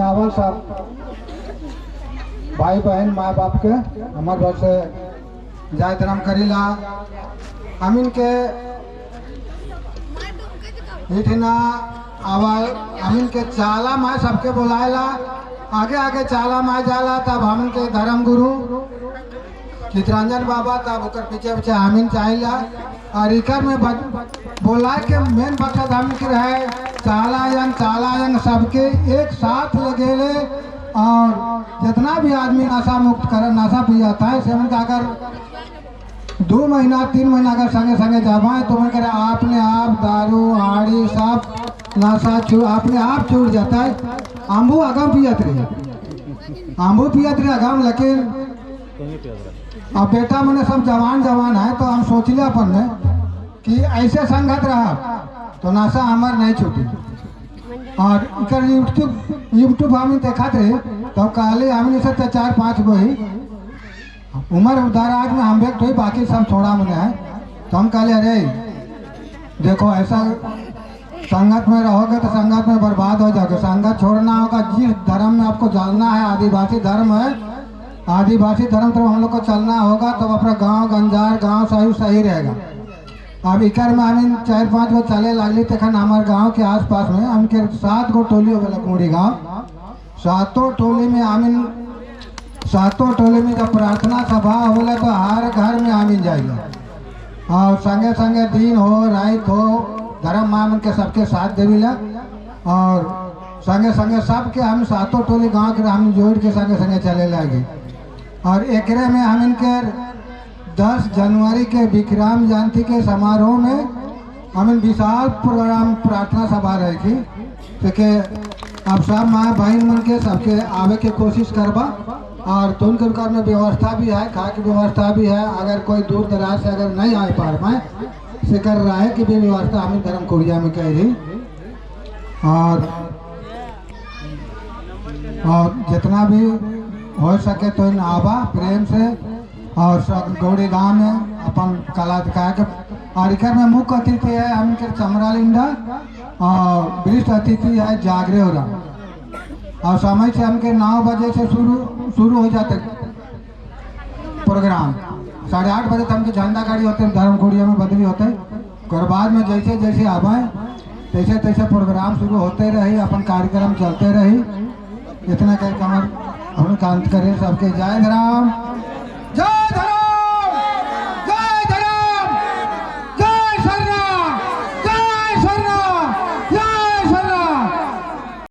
आवल सब भाई बहन माँ बाप के हमार बस से जय धर्म करीला। हमिन के इतना आवल हमिन के चाला माँ सबके बुलाएला, आगे आगे चाला माँ जाला, तब हमिन के धर्म गुरु चितरंजन बाबा, तब ओकर पीछे पीछे हमिन चाहिला। और इकर में बोला के मेन मकसद हम के रहे चाला यंग सबके एक साथ लगेले और जितना भी आदमी नशा मुक्त कर नशा पियाता है सेवन का अगर 2 महीना 3 महीना अगर संगे संगे जावाए तो मन करे आपने आप दारू आड़ी सब नशा छू अपने आप छूट जाता है। आम्बू अगम पियत रही, आम्बू पियत रही अगम, लेकिन अब बेटा मैंने सब जवान जवान है तो हम सोच लिया अपन ने कि ऐसे संगत रहा तो नशा हमार नहीं छूटी। और इकर यूट्यूब हम देखा रहे तो कहले हमने से 4-5 गो ही उम्र दराज में हम व्यक्त हुई, बाकी सब छोड़ा मैंने है। तो हम कहले अरे देखो ऐसा संगत में रहोगे तो संगत में बर्बाद हो जाओगे, संगत छोड़ना होगा। जिस धर्म में आपको चलना है, आदिवासी धर्म है, आदिवासी धर्म तरफ हम लोग को चलना होगा, तब अपना गांव गंजार गांव सही सही रहेगा। अब इकर में हम 4-5 गो चले लगली तखन हमारे गांव के आसपास में हमके 7 गो टोली हो गया कुड़ी गांव, 7 टोली में आमिन 7 टोली में जब प्रार्थना सभा होला तो हर घर में आमिन जाएगा और संगे संगे दिन हो रात हो धर्म मान के सबके साथ देवीला और संगे संगे सबके हम 7 टोली गांव के हम जोड़ के संगे संगे चले लगे। और एकरे में हम इनके 10 जनवरी के विक्रम जयंती के समारोह में हम विशाल प्रोग्राम प्रार्थना सभा रहेगी, तो के आप सब माँ बहन मन के सबके आवे के कोशिश करबा। और तुम के में व्यवस्था भी है, खा के व्यवस्था भी है, अगर कोई दूर दराज से अगर नहीं आए पा पाए से कर रहा है कि भी व्यवस्था हमें धर्म कुड़िया में कह रही। और जितना भी हो सके तो इन आबा प्रेम से और सब गौड़ी गांव में अपन कला दिखा के। और इधर में मुख्य अतिथि है हम चमरा लिंडा और वरिष्ठ अतिथि है जागरे हो रहा। और समय से हमके 9 बजे से शुरू हो जाते प्रोग्राम, 8:30 बजे तक हमके झंडा गाड़ी होते धर्म कुड़िया में बदली होते, और बाद में जैसे जैसे आवे तैसे तैसे प्रोग्राम शुरू होते रही, अपन कार्यक्रम चलते रही। इतना करके हमारे हम कांत करें सबके। जय राम।